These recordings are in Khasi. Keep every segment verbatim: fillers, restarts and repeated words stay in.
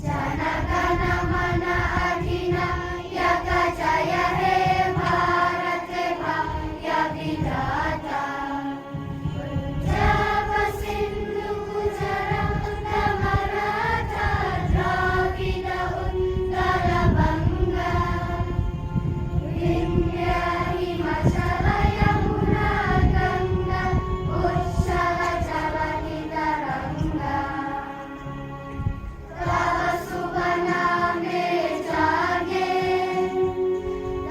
जन गण मन अधिनायक जय हे भारत भाग्य विधाता। पंजाब सिंधु गुजरात मराठा द्राविड़ उत्कल बंग। विंध्य हिमाचल यमुना गंगा उच्छल जलधि तरंग। तव शुभ नामे जागे,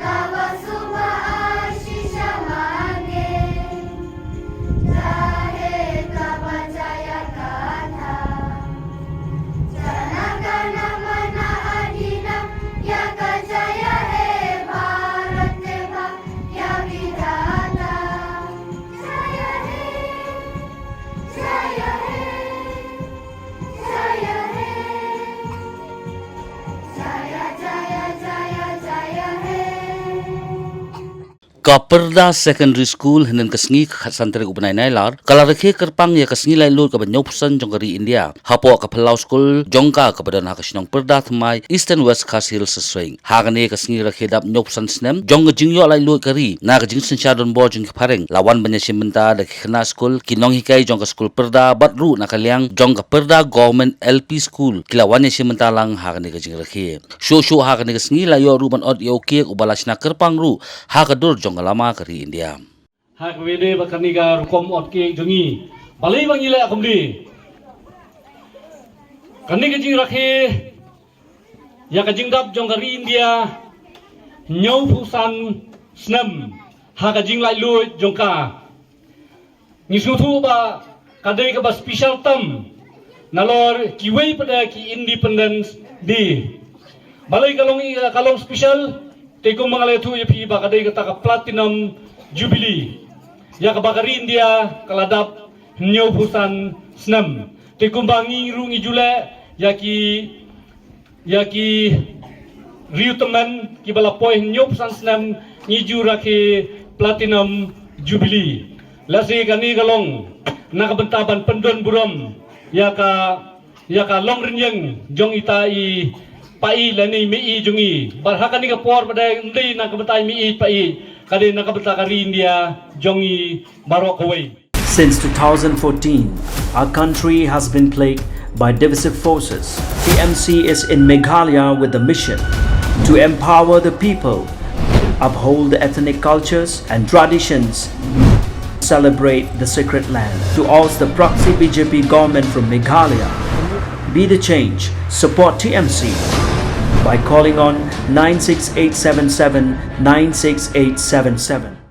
तव शुभ आशीष मांगे, गाहे तव जय गाथा। जन गण मन अधिनायक जय हे भारत भाग्य विधाता। जय हे, जय हे। Ka Pyrda Secondary School hynnin ka sngi ka khatsan tarik u bnai Nailar ka la rakhe kyrpang ïa ka sngi laitluid kaba hynñiewphew san jong ka ri India hapoh ka phyllaw skul jong ka kaba don ha ka shnong Pyrda Thymmai, Eastern West Khasi Hills District. Ha kane ka sngi rakhe dap hynñiewphew san snem jong ka jingïoh laitluid ka ri na ka jingsynshar donbor jong ki phareng la wan ban ïashim bynta da ki khynnah skul, ki nonghikai jong ka skul Pyrda bad ruh na ka liang jong ka Pyrda Government L P School ki la wan ïashim bynta lang ha kane ka jingrakhe. Shuh shuh ha kane ka sngi la ïoh ruh ban ot ïa u cake uba la shna kyrpang ruh ha ka dur jong ka lama ka ri India. Ha kawei de ba kane ka rukom ot cake jong ngi, balei ba ngi leh kumne? Kane ka jingrakhe ïa ka jingdap jong ka ri India hynñiewphew san snem ha ka jinglaitluid jong ka. Ngi sngewthuh ba ka dei kaba special tam nalor kiwei pat de ki Independence Day. Balei ka long, ka long special? Te kumba nga la ïathuh ïa phi ba ka dei kata ka Platinum Jubilee ïa kaba ka ri India ka la dap hynñiewphew san snem. Te kumba ngi ruh ngi ju leh ïa ki ïa ki riew tymmen kiba la poi hynñiewphew san snem, ngi ju rakhe Platinum Jubilee. Lehse kane ka long na ka bynta ban pyndon burom ïa ka, ïa ka longrynïeng jong ita i païeit lane i mei jong ngi. Bad ha kane ka por pat de ym dei na ka bynta i mei païeit, ka dei na ka bynta ka ri India jong ngi baroh kawei. Since two thousand fourteen, our country has been plagued by divisive forces. T M C is in Meghalaya with the mission to empower the people, uphold the ethnic cultures and traditions, celebrate the sacred land, to oust the proxy B J P government from Meghalaya. Be the change. Support T M C by calling on nine six eight seven seven nine six eight seven seven.